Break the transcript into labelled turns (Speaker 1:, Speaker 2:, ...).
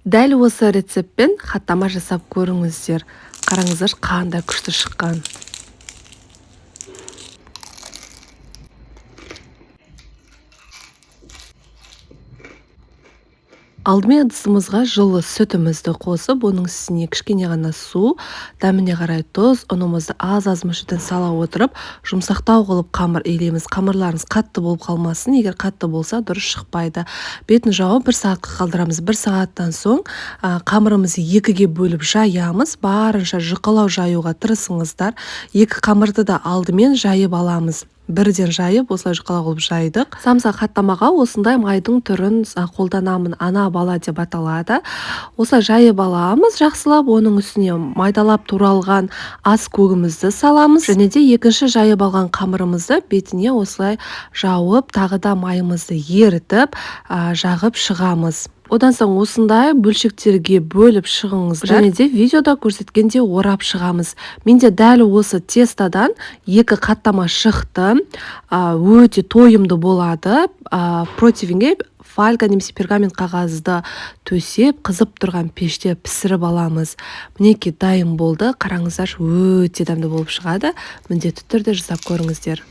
Speaker 1: Дәл осы рецептпен хаттама жасап көріңіздер. Қараңыздаршы, қандай күшті шыққан. Алдымен ыдысымызға жылы сүтімізді қосып, оның үстіне кішкене ғана су, дәміне қарай тұз, ұнымызды аз-аз мөлшерден сала отырып, жұмсақтау қылып қамыр илейміз. Қамырларыңыз қатты болып қалмасын, егер қатты болса дұрыс шықпайды. Бетін жауып 1 сағатқа қалдырамыз. 1 сағаттан соң қамырымызды екіге бөліп жаямыз. Барынша жұқалау жаюға тырысыңыздар. Екі қамырды да алдымен жайып аламыз. Бірден жайып, осылай жұқалау қылып жайдық. Самса хаттамаға осындай майдың түрін қолданамын. Ана бала деп аталады. Осылай жайып аламыз жақсылап, оның үстіне майдалап туралған ас көгімізді саламыз. Және де екінші жайып алған қамырымызды бетіне осылай жауып, тағы да майымызды ерітіп, жағып шығамыз. Одан соң осындай бөлшектерге бөліп шығыңыздар. Және де видеода көрсеткендей орап шығамыз. Менде дәл осы тестадан 2 қаттама шықты. Өте тойымды болады. Противенге фольга немесе пергамент қағазды төсеп, қызып тұрған пеште пісіріп аламыз. Мінекей дайын болды. Қараңыздаршы, өте дәмді болып шығады. Міндетті түрде жасап көріңіздер.